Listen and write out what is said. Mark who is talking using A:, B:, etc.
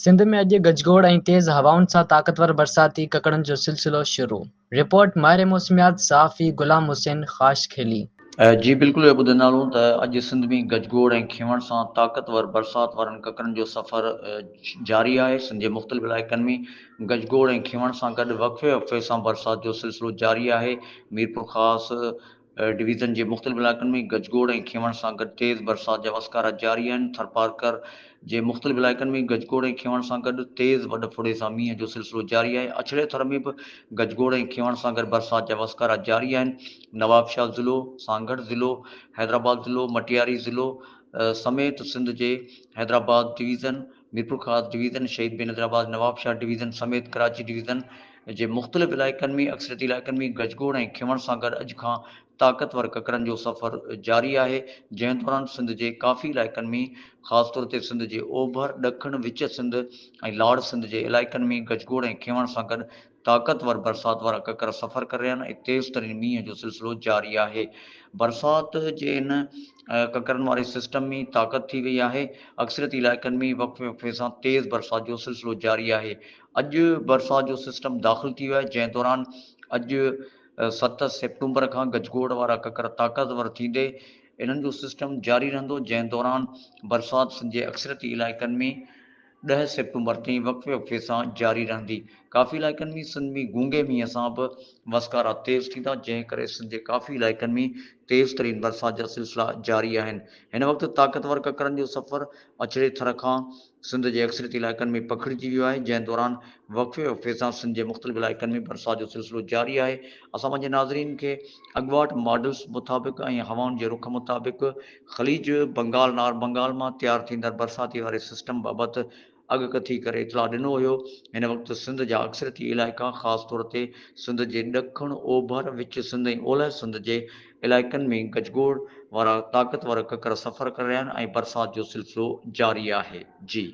A: سنڌ ۾ اڄ گجگوڙ ۽ تيز هوائن سان طاقتور برساتي ڪڪڙن جو سلسلو شروع، رپورٽ، ماهر موسميات صحافي غلام حسين خاصخيلي.
B: جي بلڪل اهو ٻڌندا هلون ته اڄ سنڌ ۾ گجگوڙ ۽ کيوڻ سان طاقتور برسات وارن ڪڪرن جو سفر جاري آهي، سنڌ جي مختلف علائقن ۾ گجگوڙ ۽ کيوڻ سان گڏ وقفي وقفي سان برسات جو سلسلو جاري آهي، ميرپورخاص ڊويزن جي مختلف علائقن ۾ گجگوڙ ۽ کيوڻ سان گڏ تيز برسات جا وسڪارا جاري آهن، ٿرپارڪر جي مختلف علائقن ۾ گجگوڙ ۽ کيوڻ سان گڏ تيز وڏ ڦڙي سان مينهن جو سلسلو جاري آهي، اڇڙي ٿر ۾ به گجگوڙ ۽ کيوڻ سان گڏ برسات جا وسڪارا جاري آهن، نوابشاهه ضلعو، سانگهڙ ضلعو، حيدرآباد ضلعو، مٽياري ضلعو سميت سنڌ جي حيدرآباد ڊويزن، ميرپورخاص ڊويزن، شهيد بينظيرآباد، نوابشاهه ڊويزن سميت ڪراچي ڊويزن جي مختلف علائقن ۾ اڪثريتي علائقن ۾ گجگوڙ ۽ کيوڻ سان گڏ اڄ کان طاقتور ڪڪرن جو سفر جاري آهي جنهن دوران سنڌ جي ڪافي علائقن ۾ خاص طور تي سنڌ جي اوڀر، ڏکڻ، وچ سنڌ ۽ لاڙ سنڌ جي علائقن ۾ گجگوڙ ۽ کيوڻ سان گڏ طاقتور برسات وارا ڪڪر سفر ڪري رهيا آهن ۽ تيز ترين مينهن جو سلسلو جاري آهي برسات جي ان ڪڪرن واري سسٽم ۾ طاقت ٿي وئي آهي اڪثريتي علائقن ۾ وقفي وقفي سان تيز برسات جو سلسلو جاري آهي اڄ برسات جو سسٽم داخل ٿي ويو آهي جنهن دوران اڄ 7 سيپٽمبر کان گجگوڙ وارا ڪڪر طاقتور ٿيندي انهن جو سسٽم جاري رهندو جنهن دوران برسات سنڌ جي اڪثريتي علائقن ۾ 10 سيپٽمبر تائين وقفي وقفي سان جاري رهندي ڪافي علائقن ۾ سنڌ ۾ گونگي مينهن سان به وسڪارا تيز ٿيندا جنهن ڪري سنڌ جي ڪافي علائقن ۾ تيز ترين برسات جا سلسلا جاري آهن هن وقت طاقتور ڪڪرن جو سفر اڇڙي ٿر کان سنڌ جي اڪثريتي علائقن ۾ پکڙجي ويو آهي، جنهن دوران وقفي وقفي سان سنڌ جي مختلف علائقن ۾ برسات جو سلسلو جاري آهي، اسان پنهنجي ناظرين کي اڳواٽ ماڊلز مطابق ۽ هوائن جي رخ مطابق خليج بنگال نار بنگال مان تيار ٿيندڙ برساتي واري سسٽم بابت اڳڪٿي ڪري اطلاع ڏنو هيو، هن وقت سنڌ جا اڪثريتي علائقا خاص طور تي سنڌ جي ڏکڻ، اوڀر، وچ سنڌ ۽ اولهه سنڌ جي علائقن ۾ گجگوڙ وارا طاقتور ڪڪر سفر ڪري رهيا آهن ۽ برسات جو سلسلو جاري آهي. جي.